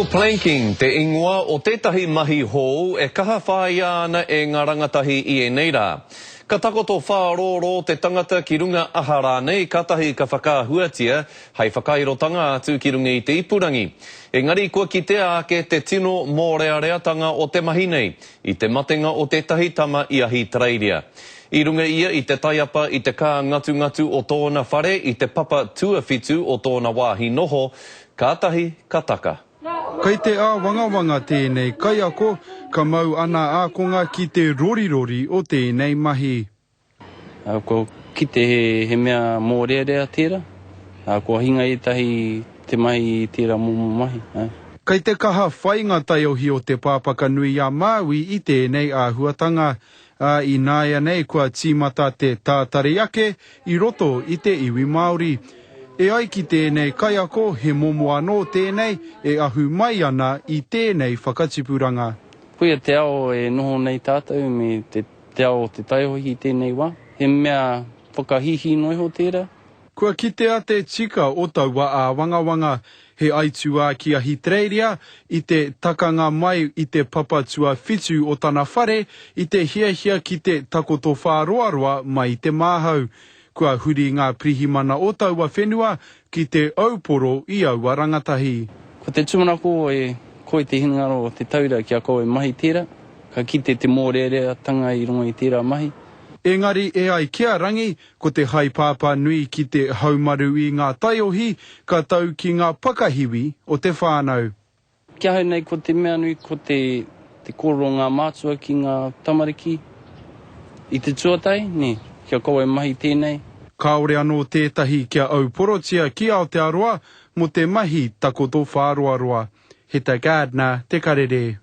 Ko planking te ingoa o tētahi mahi hou e kaha whāia ana e ngā rangatahi i ēnei rā. Ka takoto whārōrō te tangata ki runga aha rānei katahi ka whakaahuatia hei whakairotanga atu ki runga i te ipurangi. Engari kua kitea ake te tino mōreareatanga o te mahi nei i te matenga o tētahi tama i Ahitereiria. I runga ia i te taiapa i te kāngatungatu o tōna whare i te papa tuawhitu o tōna wāhi noho, Kātahi ka taka. Kei te āwangawanga tēnei kaiako ka mau ana ākonga ki te rorirori o tēnei mahi. Kua kite he mea mōrearea tērā, kua hinga ētahi te mahi i tērā momo mahi. Kei te kaha whai ngā taiohi o Te Pāpakanui-a-Māui i tēnei āhuatanga. Ā, ināianei kua tīmata te tātari ake i roto i te iwi Māori. E ai ki tēnei kaiako he momo anō tēnei e ahu mai ana i tēnei whakatipuranga. Koia te ao e noho nei tātou me te te ao o te taiohi i tēnei wā. He mea whakahīhī noa iho tērā. Kua kitea te tika o taua āwangawanga, he aituā ki Ahitereiria i te takanga mai i te papa tuawhitu o tana whare i te hiahia ki te takoto whāroaroa mai i te māhau. Kua huri ngā pirihimana o taua whenua ki te auporo i aua rangatahi. Ko te tūmanako e koi te hinengaro o te taura kia kaua e mahi tērā, ka kite te mōreareatanga i runga i tērā mahi. Engari e ai ki a Rangi, Ko te haepāpā nui ki te haumaru i ngā taiohi ka tau ki ngā pakahiwi o te whānau. Ki ahau nei ko te mea nui ko te te kōrero o ngā mātua ki ngā tamariki i te tuatahi, nē, kia kaua e mahi tēnei. Kāore anō tētahi kia auporotia ki Aotearoa mō te mahi takoto whāroaroa. Heta Gardner, Te Karere.